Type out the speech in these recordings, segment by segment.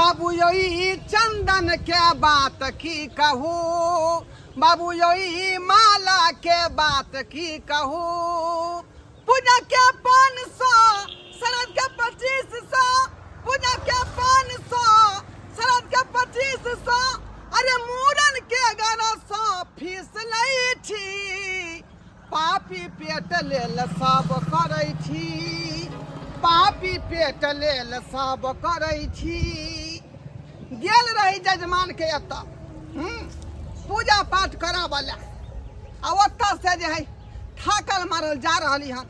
बाबू यौ ई चंदन के बात की कहू, बाबू यौ ई माला के बात की कहू। पूजा के 500, शरद के 2500, पूजा के 500, शरद के 2500, अरे मूड़न के 1100 फीस लै छी। पापी पेट लेल सब करै छी, पापी पेट लेल सब करै छी। गेल रही जजमान के एतऽ पूजा पाठ कराबऽ लए, आ ओतऽ से जे है थाकल मारल जा रहली हन,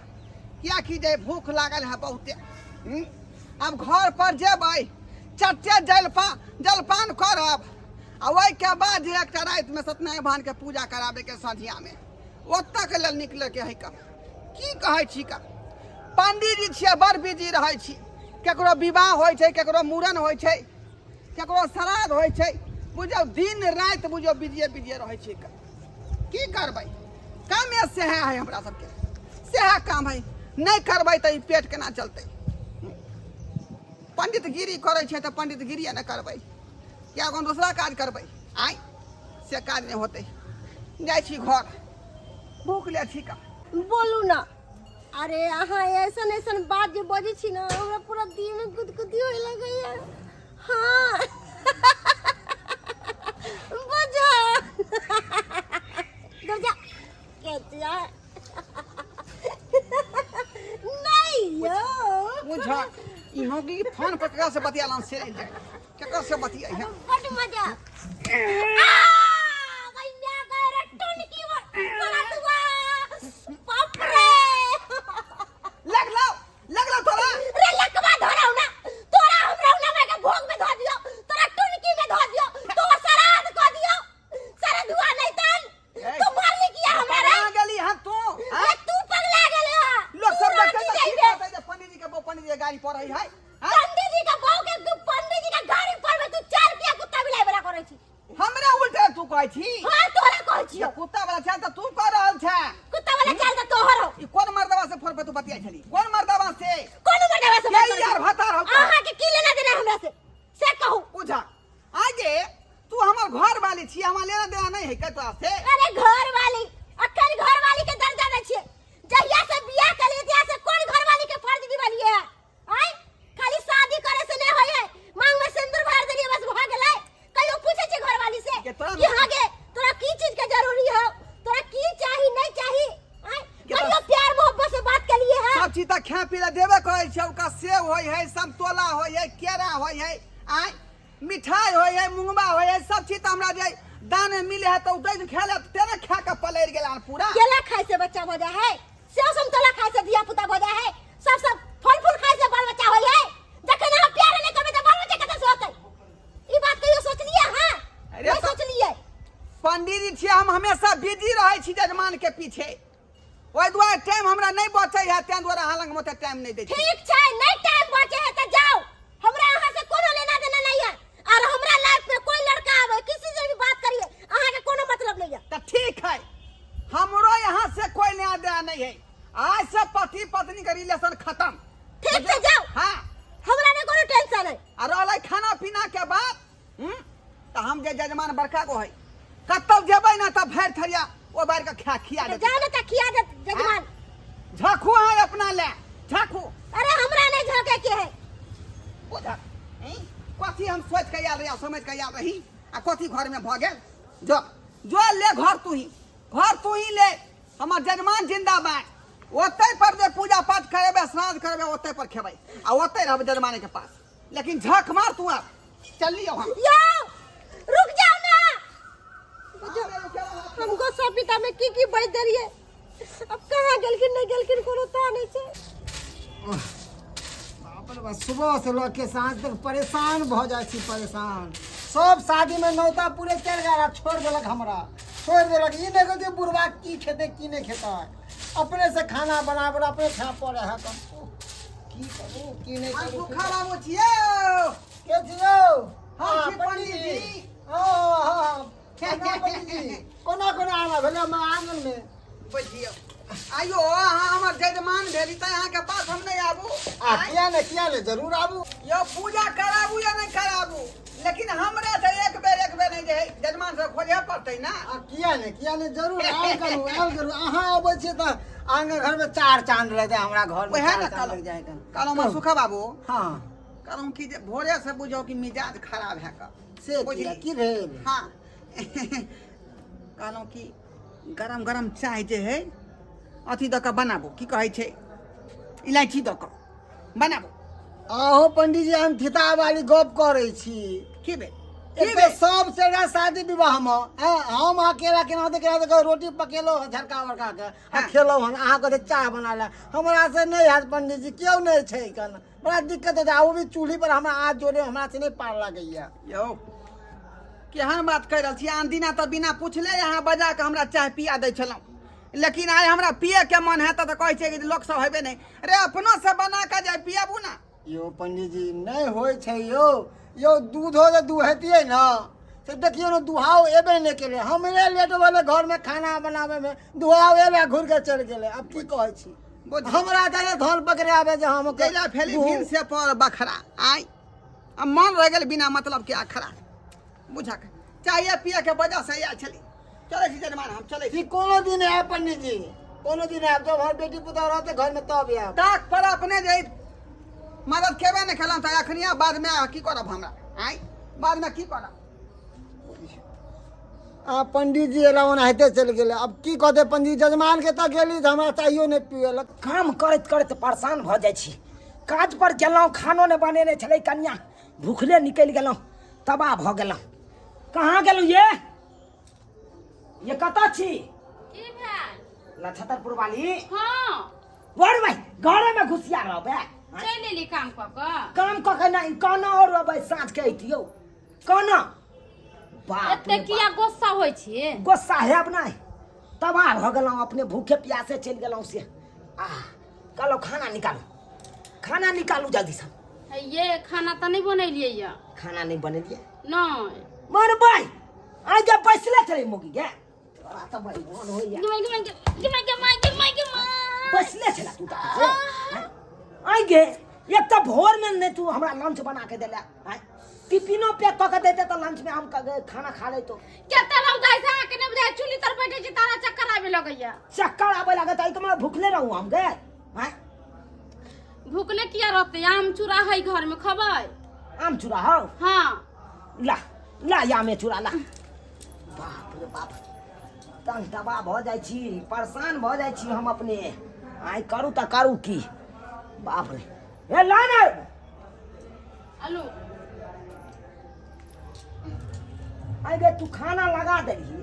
कियाकि जे भूख लागल है बहुते। आब घर पर जेबै, चट्टे जलपान करब, आ ओहिके बाद जे एकटा रातिमे सत्यनारायण भगवानके पूजा कराबैके सँझियामे ओतऽ के लेल निकलैके है। कम की कहै छी का, पंडीजी छियै, बड़ बिजी रहै छी। केकरो विवाह होइ छै, केकरो मूड़न होइ छै, केकरो श्राद्ध होइ छै, बुझियौ दिन राति बुझियौ बिजिए बिजिए रहै छी। की करबै, कामे सएह है हमरा सबके, सएह काम है। नहि करबै तऽ ई पेट केना चलतै? पंडितगिरी करै छै तऽ पंडितगिरिए ने करबै, या कोनो दोसरा काज करबै? आँय, से काज नहि होतै। जाइ छी घर, भूख ले छी का। बोलू ना। अरे अहाँ ऐसन ऐसन बात जे बजै छी ना, हमरा पूरा देह में गुदगुदी होए लगैया। हाँ बजा दर्जा केचिया नहीं यो। बुझा ई मौगी फोन पर ककरा से बतियालन से नहीं जाए, ककरा से बतियाई है। बड मजा आ गइया गए टुनकी वाला दुआ, बाप रे। लगलो लगलो तोरा रे लकवा धराउ ना तोरा, हमरा ना के भोग में धो दियो, तोरा टुनकी में धो दियो, तो श्राद्ध क दियो, सारा धुआ नहीं तन। ए, तू मारली किया हमरा रे? पगला गेली हन तू? अरे तू पगला गेले हा। लोग तू सब देखते रांची तऽ की जइबे। कहतै जे पंडीजी के बहू पंडीजी के गाड़ी पढ़ै है, हाँ? पंडीजी के बहू के तू पंडीजी के गाड़ी पर में तू चाल किया कुत्ता बिलाई बड़ा करै छी? हमरा उल्टे तू कहै छी? हां, तोरा कहै छी। ये कुत्ता वाला चाल तऽ तू कह रहल छे। कुत्ता वाला चाल तऽ तोहर हो। ई कोन मर्दवा से फोन पर तू बतियाइ छली? कोन मर्दवा से? कोन मर्दवा से के बात करै यार छी? भतार हौ तोहर? अहाँ के की लेना देना हमरा से, से कहू। बुझा आगे तू हमर घर वाली छी, हमरा लेना देना नहीं है के तोरा से। अरे घर वाली, अखन घर वाली के दर्जा दै छियै। जहिया से बियाह केलियै तहिया से कोन घर वाली के फर्ज निभलियै है? आय खाली शादी करे से नहीं होय है, मांग में सिंदूर भर देलियै बस भऽ गेलै। कहियो पूछे छै घर वाली से के तोरा कि हाँ गे तोरा की चीज के जरूरी हो, तोरा की चाही नहीं चाही? आय के तोरा कहियो प्यार मोहब्बत से बात केलियै है? सब चीज तऽ खाए पी लए देबे करै छै। ओकरा सेब होइ है, समतोला होइ है, केरा होइ है, आय मिठाई होइ है, मुंगबा होइ है, सब चीज तऽ हमरा जे दान में मिले है तऽ उ दै खाए ले तेना खा के पलरि गेल हन पूरा। केला खाए से बच्चा भऽ जाए है, सेब समतोला खाए से धिया पुता भऽ जाए है, सब सब फल फूल खाए से बाल बच्चा होय है। जखन अहाँ प्यार नहीं करबै तऽ बाल बच्चा कतऽ से होतै? ई बात कहियो सोचलियै अहाँ? अरे नहीं सोचलियै। पंडीजी छियै हम, हमेशा बिजी रहै छी जजमान के पीछे, ओहि दुआरे टाइम हमरा नहीं बचै है, तें दुआरे अहाँ लग ओते टाइम नहीं दै छी। ठीक छै, नहीं टाइम बचे है तऽ जाओ, हमरा अहाँ से कोनो लेना देना नहीं है। और हमरा लाइफ में कोई लड़का आवे, किसी से भी बात करिए, अहाँ के कोनो मतलब नहीं है। तऽ ठीक है, हमरो यहाँ से कोई लेना देना नहीं है, आज से पति पत्नी के रिलेशन खत्म। ठीक छै, जाओ। हाँ। हमरा नहीं कोनो टेंशन है। आ रहलै खाना पीना के बात, तऽ हम जे जजमान बड़का गो है, कतौ जेबै ना तऽ भरि थरिया ओ बार के खा खिया तऽ देतै। जाओ ना तऽ खिया देत जजमान। झाँखू है अपना ले, झाँखू। अरे हमरा नहीं झाँके के है। बुझा कथी हम सोच के आयल रही आ समझ के आयल रही आ कथी घर में भऽ गेल। जो जो ले घर तू ही, घर तू ही ले, हमर जजमान जिंदाबाद। ओतै पर जे पूजा पाठ करेबै, श्राद्ध करेबै, ओतै पर खेबै आ ओतै रहबै जजमाने के पास। लेकिन झक मार तू, आब चल लियो हम। यो रुक जाओ ना, हमको सब पिता में की की बैठ देलिए, अब कहाँ गेलखिन नहीं गेलखिन कोनो ता नहीं छै। बाप रे बाप, सुबह से लऽ के साँझ तक परेशान भऽ जाइ छी, परेशान। सब शादीमे नौता पूरे चलि गेल आ छोड़ि देलक हमरा, छोड़ि देलक। ई नहि कहै बुढ़बा की खेतै की नहि खेतै, अपने से खाना बना बना अपने खाय पड़े है। कम की करू की नहि हम करू। सुखा बाबू छियौ। के छियौ? हम हाँ, छी पंडीजी। हाँ, हाँ, कोना पंडीजी? कोना कोना आना भेलै हमरा आंगनमे? बैठियौ। आइयो अहाँ हमर जजमान भेली तऽ अहाँके पास हम नहि आबू? आ किया नहि, किया नहि, जरूर आबू। यौ पूजा कराबू या नहि कराबू? लेकिन हमरा से एक बेर एक बेर नहि जे है जजमान से खोजे पड़तै ना। आ किया नहि, किया नहि, जरूर आयल करू, आयल करू। अहाँ अबै छियै तऽ आंगन घरमे चार चाँद लागि जाय, हमरा घरमे वएह चार ने चाँद कहलहुँ। लागि जाय। कहलहुँ कहू। सुखा बाबू। हँ। कहलहुँ कि जे भोरे से बुझौ कि मिजाज खराब है का से बुझली? किया, की भेल? हाँ, कहलहुँ कि गरम गरम चाय जे है अथी दऽ कऽ बनाबू, की कहै छै, इलायची दऽ कऽ बनाबू। आहो पंडीजी, हम थिता वाली गप करै छी। की भेल, की एक तऽ भेल? सब चेहरा शादी विवाह मे हम अकेला केना दे केना दे रोटी पकेलहुँ हन झरका बरका के आ खेलहुँ हन। अहाँ कहै चाय बना ले, हमरा से नहि हैत पंडीजी, केओ नहि छै कन, बड़ा दिक्कत होता। ओ भी चूल्ही पर हमरा हाथ जोड़े हमरा से नहि पार लागैया। यौ, केहन बात कहि रहल छी? आन दिना तऽ बिना पुछले अहाँ बजा कऽ हमरा चाय पिया दै छलहुँ, लेकिन आइ हमरा पिए के मन हैत तऽ कहै छै कि लोक सब हेबे नहि रे, अपनो से बना कऽ जे पियाबू ना। यौ पंडीजी, नहि होइ छै यौ। यौ, दूधो जे दुहैतियै ने से देखियौ ने, दुहाव एबे नहि केलै। हमरे लेट भेलै घरमे खाना बनाबैमे, दुहाव एबै घुरि कऽ चलि गेलै। आब की कहै छी? हमरा तऽ धन पकड़े आबै जे हम जैला फेली फिर से पर बखरा आइ आ मन रहि गेल बिना मतलब के अखरा। बुझक चाय पिए के वजह से आयल छली। चलै छी जजमान, हम चलै छी। ई कोनो दिन आयब पंडीजी, कोनो दिन आयब, जब हमर बेटी पुतहु रहतै घरमे तब आयब। ताक पर अपने जे मदद केबे नहि केलहुँ तऽ अखनिया बादमे की करब हमरा? आइ बादमे की करब? आ पंडीजी एला ओनाहिते चलि गेलै। आब की कहतै पंडीजी जजमान के? तऽ गेली तऽ हमरा चाहियो नहि पियलक। काम करैत करैत परेशान भऽ जाइ छी। काज पर गेलहुँ, खानो नहि बनेने छलै कनिया, भूखले निकलि गेलहुँ, तबाह भऽ गेलहुँ। कहाँ गेलहुँ ये? ये कतऽ छी? की भेल? नक्षत्रपुर वाली। हँ। बड़ भाइ, घरे में घुसिया रहबै? चलि एली काम कऽ कऽ। काम कऽ के नहि, कोना और अबै, साँझ के अइतियौ कोना? बाप एते रे किया बाप। गुस्सा होइ छी? गुस्सा हैब नहि, तबाह भऽ गेलहुँ, अपने भूखे प्यासे चलि गेलहुँ से। आ कहलहुँ खाना निकालू, खाना निकालू जल्दीसँ। ये खाना तऽ नहि बनेलियै यऽ। खाना नहि बनेलियै? नहि। मरबै आइ जब बैसले छलै मोगी गे, तोरा तऽ बड़ी मोन होइया। गे माय, गे माय, गे माय, गे माय, गे माय, गे माय। बैसले छला तू तऽ से आइ गे। एक तऽ भोर में नहि तू हमरा लंच बना के देला, आँय? टिफिनो पैक कऽ के देते तऽ लंच में हम खाना खा लेतो। केते रौदा है से अहाँके नहि बुझाय, चुल्ही तर बैठे छी तारा चक्कर आबे लगैया। चक्कर आबे लागत आई तऽ भूखले रहू हम गे, आँय? भूखले किया रहते? आम चूड़ा है घर में, खबै? आम चूड़ा हौ? हाँ। ला ला, आमे चूड़ा ला। बाप रे बाप, तंग तबाह भऽ जाइ छी, परेशान भऽ जाइ छी हम अपने। आइ करू तऽ करू की? बाप रे, हे ला ने। आलू। आइ गे, तू खाना लगा देलही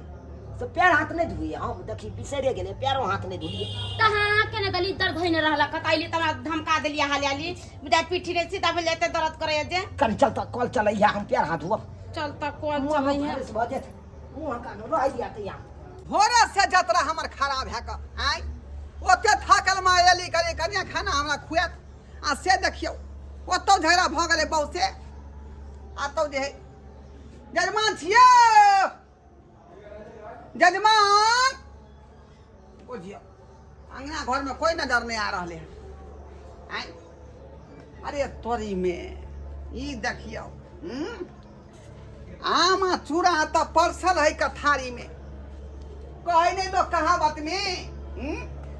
से पैर हाथ नहि धुइए हम? देखी बिसरे गेलै, पैरो हाथ नहि धुलिए। कहाँ केने गली दर्द होइने रहला कत अइली त हमरा धमका देलियै हाली हाली, बुझाय पीठी रे सीधा भेल जाते, दर्द करैया जे। कनि चल तऽ कल चलैया, हम पैर हाथ धोअब। चल त कल मुँह चलैया। फ्रेश भऽ जायत, मुँह कान रहि दिया तऽ यहाँ। भोरे से जतरा हमर खराब है कऽ, आँय, ओते थाकल माँ एली करे कनिया खाना हमरा खुआत, आ से देखियौ ओतौ झगड़ा भऽ गेलै बहुते। आ तौ जे है जजमान छियै, जजमान बुझियौ अंगना घरमे कोइ नजर नहि आ रहलै हन। आँय, अरे तोरी में ई देखियौ, आम आ चूड़ा तऽ परसल है कथारी में। कहै नहीं लोग कहावत में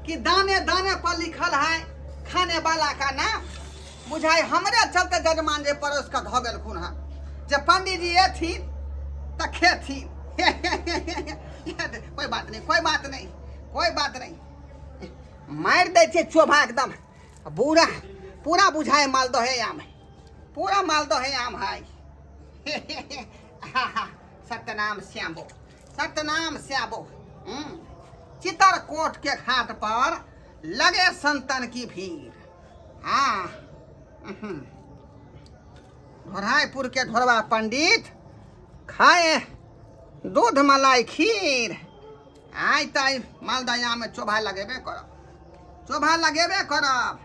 कि दाने दाने पर लिखल है खाने वाला का नाम। बुझाइ हमरे चलते जजमान जे परोस के धऽ गेलखुन हँ, जे पंडीजी एथिन तऽ खेथिन। कोई बात नहीं, कोई बात नहीं, कोई बात नहीं, मारि दै छियै चोभा एकदम पूरा पूरा। बुझाइ मालदह है आम है, पूरा मालदह है आम है। सत्यनाम श्यामो, सत्यनाम श्यामो। चितरकोट के घाट पर लगे संतन की भीड़। हाँ, ढोरायपुर के ढोरबा पंडित खाए दूध मलाई खीर। आइ तऽ मालदह में चोभा लगेबे करब, चोभा लगेबे करब।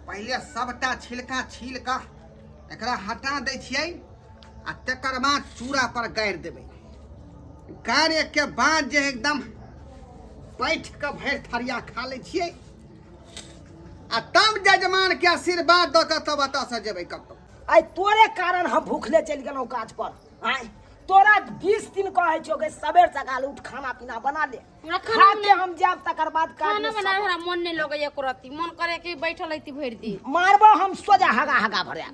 पहिले सबटा छिलका छील कऽ एकरा हटा दै छियै आ तकर बाद चूड़ा पर गाड़ि देबै। गाड़े के बाद जे एकदम बैठ कऽ भरि थरिया खा लै छियै आ तब जा के आशीर्वाद दऽ कऽ तब एतऽ से जेबै कतौ। आइ तोरे कारण हम भूखले चलि गेलहुँ काज पर। आइ तोरा 20 दिन कहै छियौ कि सबेर सकाल उठ, खाना पीना बना ले। हमरा खाना खा के हम जायब तकर बाद काज खाना में बनावे हमरा मन नहीं लगैया एको रत्ती, मन करे कि बैठल रहती भरि दिन। मारबो हम सोजा हगा हगा भरे।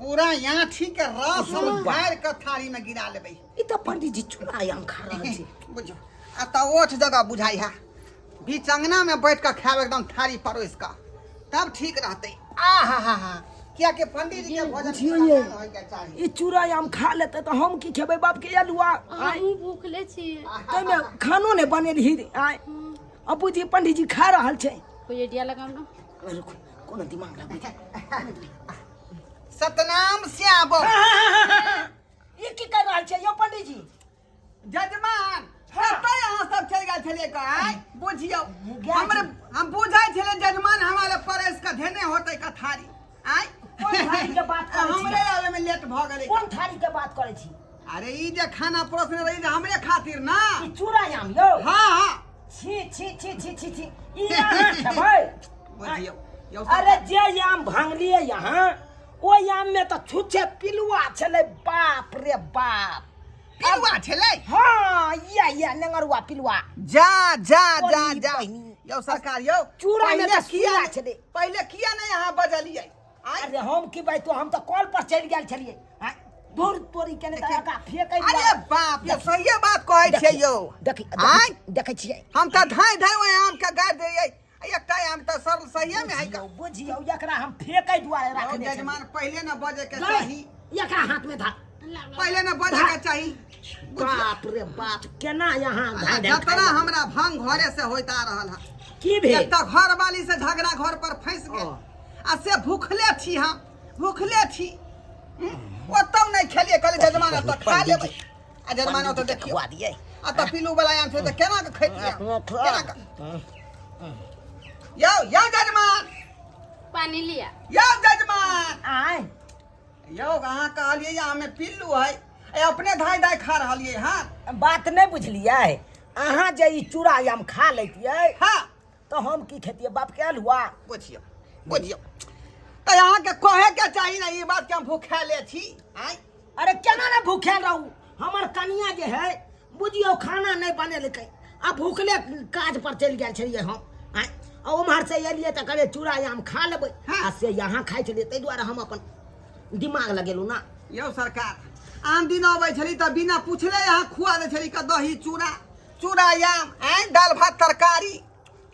पूरा आँठी के रस हम गारि के थारी में गिरा लेबै। ई तऽ पंडित जी चूड़ा आम खा रहल छै। बुझो आ तऽ ओठ जगह बुझाइ है, बीच अंगना में बैठ के खायब एकदम थारी परोसि कऽ, तब ठीक रहतै। आ हा हा हा, कियाकि पंडित जी के भोजन बुझियौ ये। होय के चाही। ई चूड़ा आम खा लेतै तऽ हम की खेबै बाप के अलुआ? हमहूँ भूखले छी। ताहिमे खानो नहि बनेलही। आय अब बुझी पंडित जी खा रहल छै। कोई आइडिया लगाओ ना। रुकू, कोनो दिमाग लगबै छै। सतनाम श्याम। ई की कर रहल छै यौ पंडित जी? जजमान कतऽ अहाँ सब चलि गेल छलियै कहाय? बुझियौ गेल हमरे हम बुझै छलियै जजमान हमारे परसि कऽ धेने होतै कथारी। आय कोन थारी के बात करै छी? हमरे आबै में लेट भऽ गेलै। कोन थारी के बात करै छी? अरे ई जे खाना परोसने रही जे हमरे खातिर ना। ई चूड़ा आम यौ? हाँ हाँ। छी छी छी छी छी छी, ई अहाँ खेबै? बुझियौ यौ। अरे जे आम भांगलियै यहाँ, ओहि आम में तऽ छुच्छे पिलुआ छलै। बाप रे बाप। पिलुआ छलै? हाँ, या या नेंगरुआ पिलुआ। जा जा जा बड़ी जा। बहिनी। यौ सरकार यौ, चूड़ा में पहिले तऽ किया सूरा नहि- छलै। पहिले किया नहि अहाँ बजलियै? आँय? अरे हम की भाई, तो हम तऽ कल पर चलि गेल छलियै। आँय, दूर तोरी केने तऽ एकरा फेकै अरे बाप यौ, सहिए बात कहै छियै यौ। देखी। आँय? देखै छियै। हम तऽ धाँइ धाँइ ओहि आम के गाड़ि दैयै, एकटा आम तऽ सर सहिए में है। बुझियौ बुझियौ, एकरा हम फेकै दुआरे राखने छलियै। जजमान पहिले न बजे के गई, चाही। एकरा हाथ में धर। पहिले न बजे के चाही। बाप रे बाप, केना यहाँ आ धान जतना खाइ? हमरा भंग घरे से होइत आ रहल है। की भेल? एक तऽ घरवाली से झगड़ा, घर पर फंसि गेल आ से भूखले छी, हम भूखले छी। ओतौ नहि खेलियै, कहलियै जजमान ओतऽ खा लेबै। आ जजमान ओतऽ देखियौ खुआ दियै। आ तऽ पीलू वाला आम छै तऽ केना के खैतियै, केना के? यौ यौ जजमान, पानी लिया। यौ जजमान। आय। यौ अहाँ कहलियै आमे पिल्लू है, ए अपने धाय धाय खा रहलियै। हाँ बात नहि बुझलियै अहाँ, जे ई चूड़ा आम खा लैतियै हाँ तऽ हम की खेतियै बाप के अलुआ? बुझियौ बुझियौ, तऽ अहाँके कहे के चाही ने ई बात के हम भूखेले छी। आँय? अरे केना ने भूखेल रहू, हमर कनिया जे है बुझियौ खाना नहि बनेलकै आ भूखले काज पर चलि गेल छलियै हम। आँय, आ उम्हर से एलियै तऽ कहलियै चूड़ा आम खा लेबै। हाँ। आ से यहाँ खाइ छलियै, ताहि दुआरे हम अपन दिमाग लगेलहुँ ना। यौ सरकार, आन दिन अबै छली तऽ बिना पुछले अहाँ खुआ दै छली के दही चूड़ा, चूड़ा आम, आँय, दालि भात तरकारी।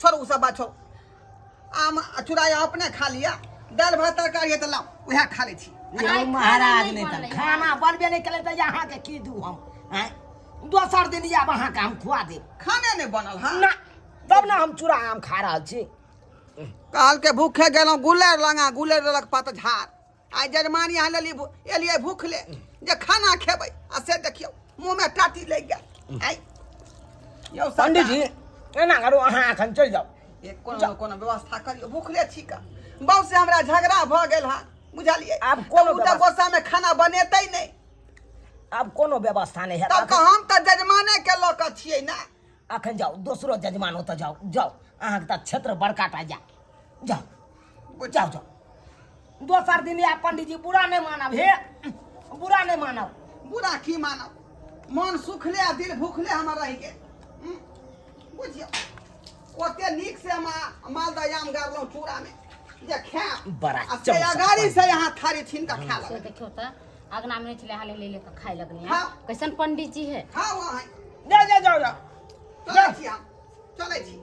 छोड़ू ओ सब बात छोड़ू, आम आ चूड़ा आम अपने खा लिअ, दालि भात तरकारी है तऽ लाउ उएह खा लै छी। यौ खाना महाराज, नहि नहि तऽ बनलै। खाना बनबे नहि केलै तऽ अहाँके की दू हम? आँय, दोसर दिन आयब अहाँके हम खुआ देब। खाने नहि बनल? हँ ना, तब ने हम चूड़ा आम खा रहल छी। कहलकै भूखे गेलहुँ गुलेर लंगा, गुलेर देलक पत झाड़। आइ जजमान यहाँ लेली एलियै भूखले जे खाना खेबै, आ से देखियौ मुँहमे टाटी लागि गेल। आइ यौ सरकार, पंडित जी एना करू, अहाँ एखन चलि जाउ। एक कोनो कोनो व्यवस्था करियौ, भूखले छी का बाबू से हमरा झगड़ा भऽ गेल हँ, बुझलियै? आब कोनो तऽ ओ तऽ व्यवस्था- गोस्सामे खाना बनेतै नहि। आब कोनो व्यवस्था नहि हैत। तब तऽ हम तऽ जजमाने के लऽ कऽ छियै ने। अखन जाउ, दोसरो जजमान ओतऽ जाउ, जाउ, अहाँके तऽ क्षेत्र बड़का टा, जाउ जाउ जाउ जाउ। दोसर दिन आयब पंडीजी, बुरा नहि मानब हे, बुरा नहि मानब। बुरा की मानब, मन सुखले आ दिल भूखले हमर रहि गेल। बुझियौ ओते नीक से हम मालदह आम गाड़लहुँ चूड़ामे जे खायब, बड़ा आ से चौंसठ अगाड़ी से यहाँ थारी छीन कऽ खा से लगलै। देखियौ तऽ अगना में नहीं छलै, हाले ले लेके खाए लगनी। हाँ। कैसन पंडित जी है। खाउ अहाँ। जाउ जाउ जाउ जाउ। चलै छी हम, चलै छी।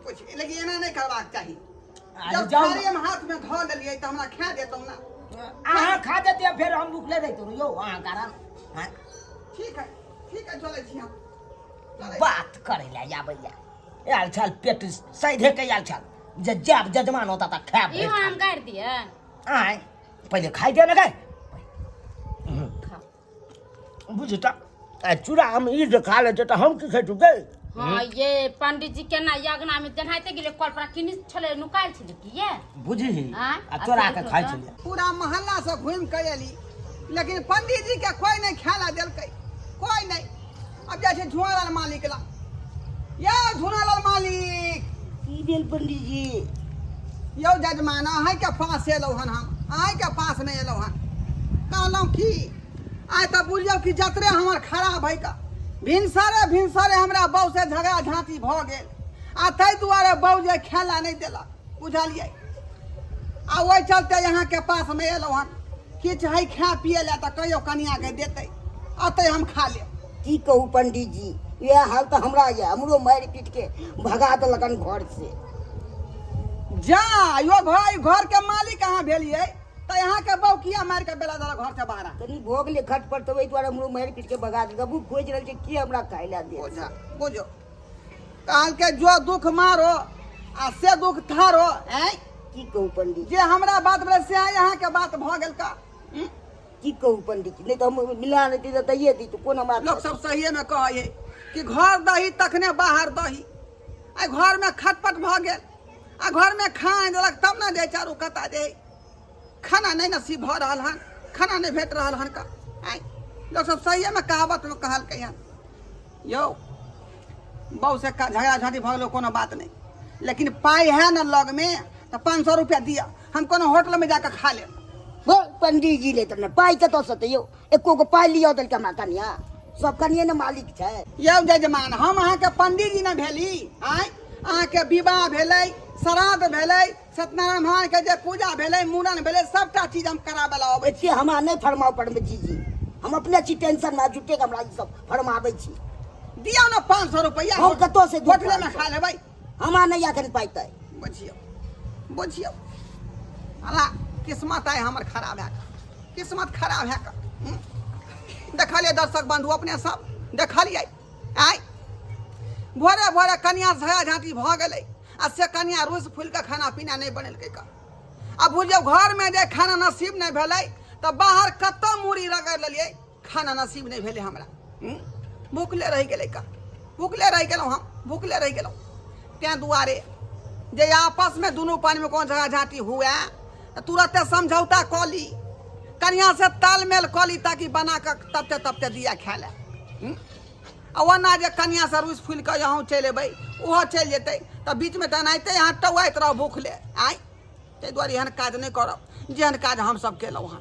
बुझ लेकिन एना नहि करबाक चाही। अरे जब जाउ। थारी हम हाथ में धऽ लेलियै तऽ हमरा खा देतौ ना। अहाँ खा देतियै, फेर हम भूखले रहितहुँ यौ अहाँ कारण। हाँ? ठीक है ठीक है, चलै छी हम, चलै छी। बात करै लए आबैया, आयल छल पेट सैधे के आयल छल जे जायब जजमान होता तऽ खायब। ई हम गाड़ि दिए। आँय, पहिले खाइ दे ने गै। खाओ। बुझ तऽ आ चूड़ा हम ई जे खा लै छै तऽ हम की खैतु गै? हाँ ये पंडित जी केना यगना में तेनाहिते गेलै कल पर किनी छलै, नुकायल छलै की ये? बुझही। आँय? आ चोरा के खाइ छलियै। पूरा मोहल्ला से घूमि के एली, लेकिन पंडित जी के कोई नहीं खाय ला देलकै, कोई नहीं। अब जाइ छै झुआलाल मालिक लग। यौ झुनालाल मालिक। भेल पंडीजी? यौ जजमान, अहाँके पास एलहुँ हन हम, अहाँके पास नहि एलहुँ हन। कहलहुँ की, आइ तऽ बुझियौ कि जतरे हमर खराब है का, भिनसरे भिनसरे हमरा बहू से झगड़ा झाँटी भऽ गेल आ ताहि दुआरे बहू जे खेला नहि देलक, बुझलियै? आ ओहि चलते अहाँके पासमे एलहुँ हन। किछु है खाय पिए लए तऽ कहियो कनियाके देतै, अतै हम खा लेब। की कहू पंडीजी, इएह हाल तऽ हमरा यऽ। हमरो मारि पीट के भगा देलकन घर से। जा यो भाई, घर के मालिक अहाँ भेलियै तऽ अहाँके बहू किया मारि के बेला देलक घर से बाहर? कनी भऽ गेलै खट पर, तऽ ओहि दुआरे हमरो मारि पीट के भगा देलक। हमहूँ खोजि रहल छी के हमरा खाय लए देत। बुझा बुझो, कहलकै जो दुख मारो आ से दुख थारो। आँय, की कहू पंडीजी, जे हमरा बात भेलै से अहाँके बात भऽ गेल का? हम्म? की कहू पंडीजी, नहि तऽ हम मिला नहि तऽ दैये दी कोन हमरा। लोक सब सहिए में कहै कि घर दही तखने बाहर दही। आ घर में खटपट भऽ गेल आ घर में खाना देलक तब ने जे चारू कता जे खाना नहि नसीब भऽ रहल हन, खाना नहि भेट रहल हन का। आँय, लोक सब सहिए में कहावत में कहलकै हन। यौ, बहू से झगड़ा झाँटी भऽ गेलो, कोनो बात नहि, लेकिन पाइ है ने लग में तऽ 500 रुपया दिअ, हम कोनो होटल में जाकऽ खा लेब। हो पंडीजी, ले तऽ पाइ कतऽसँ तऽ यौ? एको गो पाइ लिअ देलकै हमरा कनिया? सब कनिये ने मालिक छै। यौ जजमान, हम अहाँके पंडीजी ने भेली? आँय, अहाँके विवाह भेलै, श्राद्ध भेलै, सत्यनारायण भगवान के जे पूजा भेलै, मूड़न भेलै, सबटा चीज हम कराबै लए अबै छी। एते हमरा नहि फरमाउ पंडीजी जी, हम अपने छी टेंशन में, झूठे के हमरा ई सब फरमाबै छी। दियौ ने 500 रुपैआ। हम कतऽ से दियौ? होटले में 500? खा लेबै। हमरा नहि एखन पाइ ताइ। बुझियौ बुझियौ, अला किस्मत आइ हमर खराब है, किस्मत खराब है। देखलियै दर्शक बंधु, अपने सब देखलियै, आइ भोरे भोरे कनिया झगड़ा झाँटी भऽ गेलै आ से कनिया रूस फूलि कऽ खाना पीना नहि बनेलकै का। आ बुझियौ, घरमे जे खाना नसीब नहि भेलै तऽ बाहर कतऽ मूड़ी रगड़ि लेलियै, खाना नसीब नहि भेलै हमरा। भूखले रहि गेलै का, भूखले रहि गेलहुँ हम, भूखले रहि गेलहुँ। तेँ दुआरे जे आपसमे दुनू पानिमे कोनो झगड़ा झाँटी हुए तऽ तुरते समझौता कऽ ली, कनिया से तालमेल कऽ ली, ताकि बना कऽ तबते तबते दिया खाय लए। आ ओना जे कनिया से रूसि फूलि कऽ अहूँ चलि अयबै, ओहो चलि जेतै, तऽ बीचमे तऽ एनाहिते अहाँ टौआइत रहब भूखले। आँय, ताहि दुआरे एहन काज नहि करब जेहन काज हमसभ केलहुँ हँ।